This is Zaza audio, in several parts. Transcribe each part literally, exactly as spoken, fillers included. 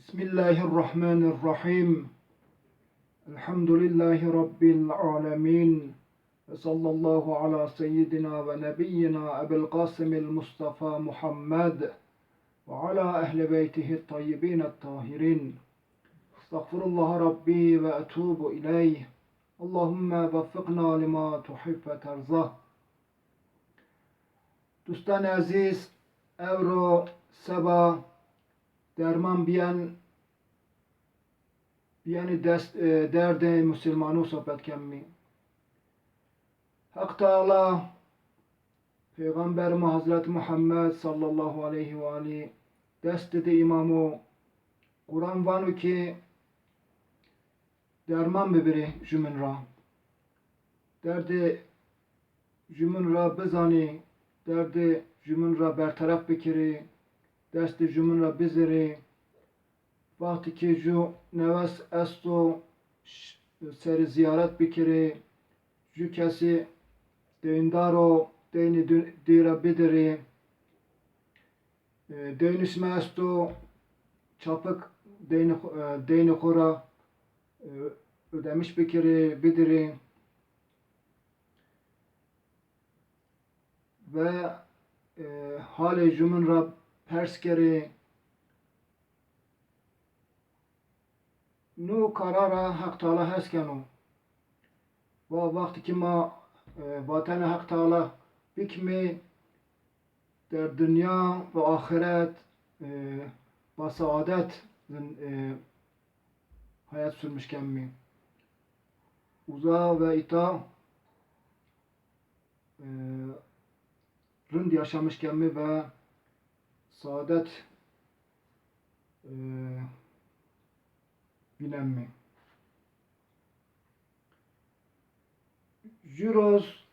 بسم الله الرحمن الرحيم. الحمد لله رب العالمين. وصلى الله على سيدنا ونبينا أبي القاسم المصطفى محمد وعلى أهل بيته الطيبين الطاهرين. أستغفر الله ربي وأتوب إليه. اللهم وفقنا لما تحب وترضى. Dostan ezîz, ewro seba derman bîyen, bîyenî dest, e, derdê musilmano sohbet kemî. Heq Teala Peyxamber ma Hezret Muhammed sallallahu aleyhi ve alî dest didi îmamo Quran vano ki derman bibirê jûmin ra. Derdê jûmin ra bizanî, derdê jûmin ra berteref bikirî, destê jûmin ra bizirî. Wextî ki jû newes esto, ş-, serî zîyaret bikirî, jû kesî deyndar o, deynî dû-, dî ra bidirî. E, deynî sima esto, çapik deynî xo-, e, deynî xo ra, e, ödemiş bikirî, bidirî ve, e, halê jûmin ra pers kerî. No kara ra Heq Teala hes keno. Va wextî ki ma, e, vatena Heq Teala bikimî, der dinya ve axiret, e, ba saadet zin, e, hayat sürmüş kemî. Uza ve îta e, rind yaşamış kemî ve saadet, e, vînemî. Jû roz,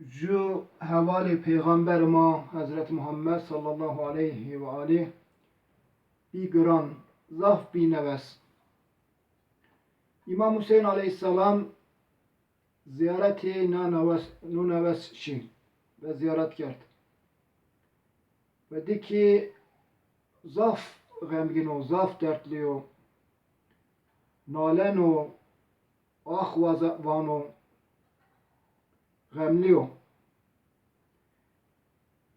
jû hevalê Peyxamber ma Hezret Muhammed sallallahu aleyhi ve alî bî giran, zaf bî newes. Îmam Huseyn aleyhisselam zîyaretê na newes, no newes şî ve zîyaret kerd. Ve di ki zaf xemgîn o, zaf dertlî yo. Naleno, ax waze-, vano, xemlî yo.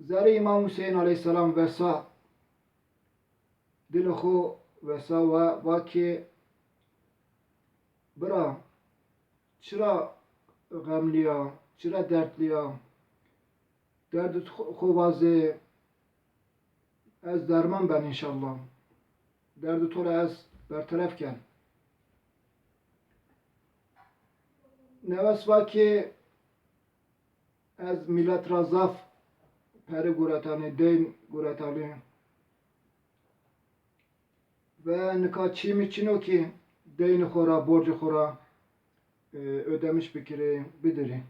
Zerrê Îmam Huseyn aleyhisselam vesa, dilê xo vesa ve va ki, bira, çira xemlî ya, çira dertlî ya? Derdê xo, xo vazê, ez derman ben înşallah. Derdê to ra ez berteref ken. Newes va ki, ez mîlet ra zaf pere guretanî, deyn guretanî. Ve nika çî mi çin o ki deynê xo ra, borcê xo ra, e, ödemiş bikirî, bidirî.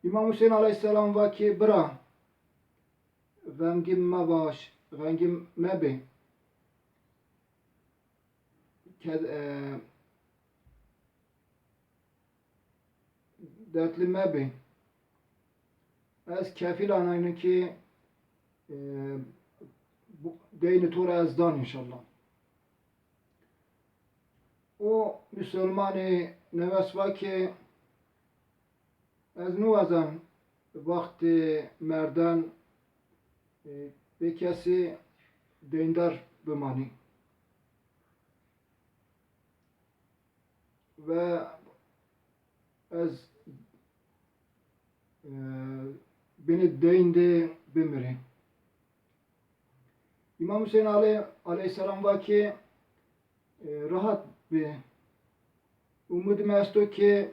Îmam Huseyn aleyhisselam va ki, bira, xemgîn mebaş, xemgîn mebê. Ked-, e, dertlî mebê. Ez kefîl anayne ki, e, bu, deynê to ra ez dan înşallah. O musulmanî newes va ki, ez nêwazan wextê merden, e, bê kesî deyndar bimanî. Ve ez, e, binî deyn de bimirî. Îmam Huseyn aley-, aleyhisselam va ki, e, rahat bi. Umudê mi esto ki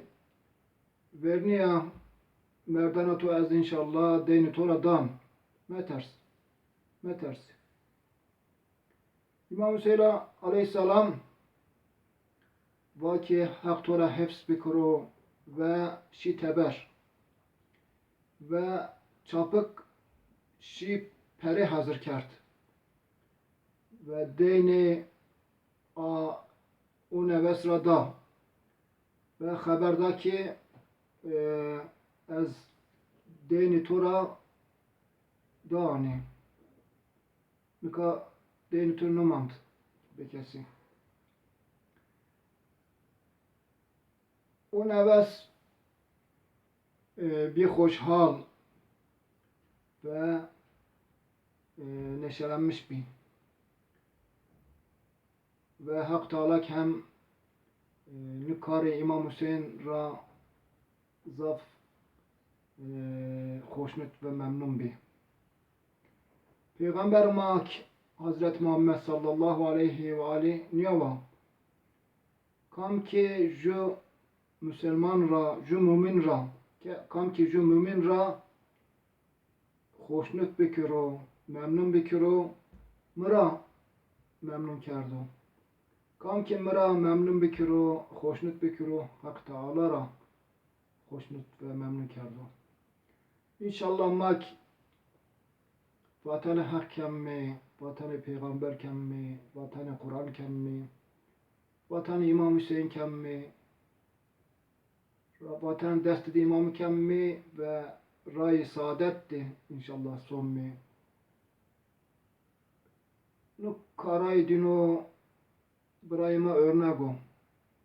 vernîya merdena to ez înşallah deynê to ra dan. Meters. Meters. Îmam Huseyn aleyhisselam va ki Heq to ra hifz bikiro ve şî teber ve çapik şî perê hazir kerd ve deynê a o newes ra da ve xeber da ki, e, ez deynê to ra danî. Nika deynê to nêmand bi kesî. O newes, e, bî xoşhal ve, e, neşelenmiş bî. Ve Haq Teala kem, e, nî karê Îmam Huseyîn ra zaf, e, xoşnut ve memnun bî. Peyxamber ma k-, Hazret Muhammed sallallahu aleyhi ve alî nîya wa: Kam ki ju muselman ra, ju mumin ra, ke-, kam ki ju mumin ra xoşnut bikiro, memnun bikiro, mi ra memnun kerdo. Kam ki mi ra memnun bikiro, xoşnut bikiro, Haq Teala ra xoşnut ve memnun kerdo. Înşallah ma k-, vatanê Heq kemmî, vatanê Peyxamber kemmî, vatanê Quran kemmî, vatanê Îmam Huseyîn kemmî, ra-, vatanê destê di Îmamî kemmî ve rayê saadet di înşallah sommî. No karayê dîno birayê ma örnek o.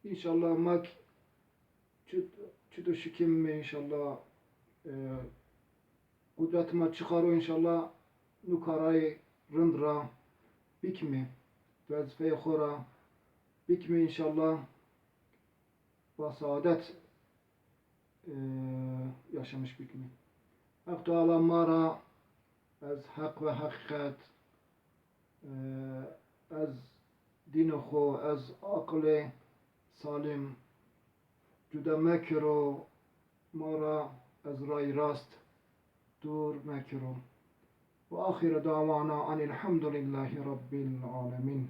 Înşallah ma k-, çi-, çito şikîmî înşallah, e, qudretê ma çiqar o înşallah no karayê rind ra bikîmî, wezîfeyê xo ra bikîmî înşallah. Ba saadet, e, yaşamış bikîmî. Heq Teala ma ra ez heq ve heqîqet, e, ez dînê xo, ez aqilê salim cuda mekiro, ma ra ez ray rast dûr mekiro. Ve axiru dawana enîlhemdulîllahî rebbîl alemîn.